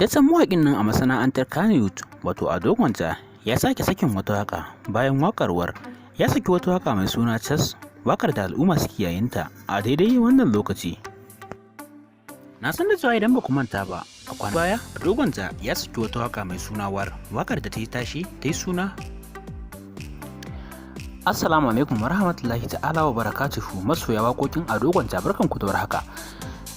Fitaccen mawaƙin nan a masana'antar Kannywood, wato Ado Gwanja, ya sake sakin wata waƙa bayan waƙar War. Ya saki wata waƙa mai suna Cas, waƙar da al'umma suke yayinta a daidai wannan lokaci. Na san da cewa idan ba ku manta ba, a kwana baya Ado Gwanja ya saki wata waƙa mai suna War, waƙar da ta yi tashi ta yi suna. Assalamu alaikum wa rahmatullahi ta'ala wa barakatuhu, masoya waƙoƙin Ado Gwanja, barkanku da warhaka.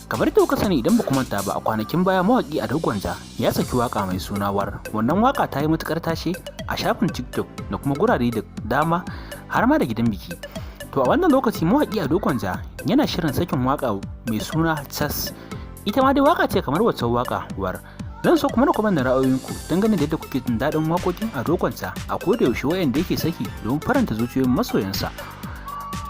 Kamar da kuka sani, idan ba ku manta ba, a kwanakin baya mawaƙi Ado Gwanja ya saki waƙa mai suna War. Wannan waƙa ta yi matuƙar tashe a shafin TikTok da kuma gurare da dama, har ma da gidan biki. To, a wannan lokaci mawaƙi Ado Gwanja yana shirin sakin waƙa mai suna Cas. Ita ma dai waƙa ce kamar waccan waƙa War. Zan so kuma na comment da ra'ayoyinku dangane da yadda kuke jin daɗin waƙoƙin Ado Gwanja a koda yaushe wayanda yake saki domin faranta zuciyoyin masoyansa.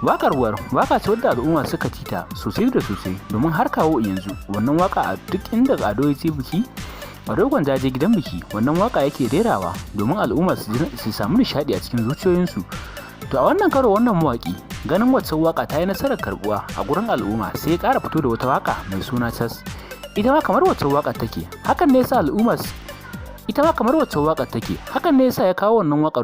Waƙar War waƙa ce wadda al'umma suka ji ta sosai da sosai, domin har kawo yanzu wannan waƙa a duk inda Ado ya je biki, Ado Gwanja je gidan biki, wannan waƙa yake rerawa domin al'umma su samu nishaɗi a cikin zuciyoyinsu. To, a wannan karo wannan mawaƙi, ganin waccan waƙa ta yi nasarar karɓuwa a gurin al'umma, sai ya ƙara fito da wata waƙa mai suna Cas. Ita ma kamar waccan waƙar take, hakan ne yasa al'umma ita ma kamar waccan waƙar take, hakan ne yasa ya kawo wannan waƙa.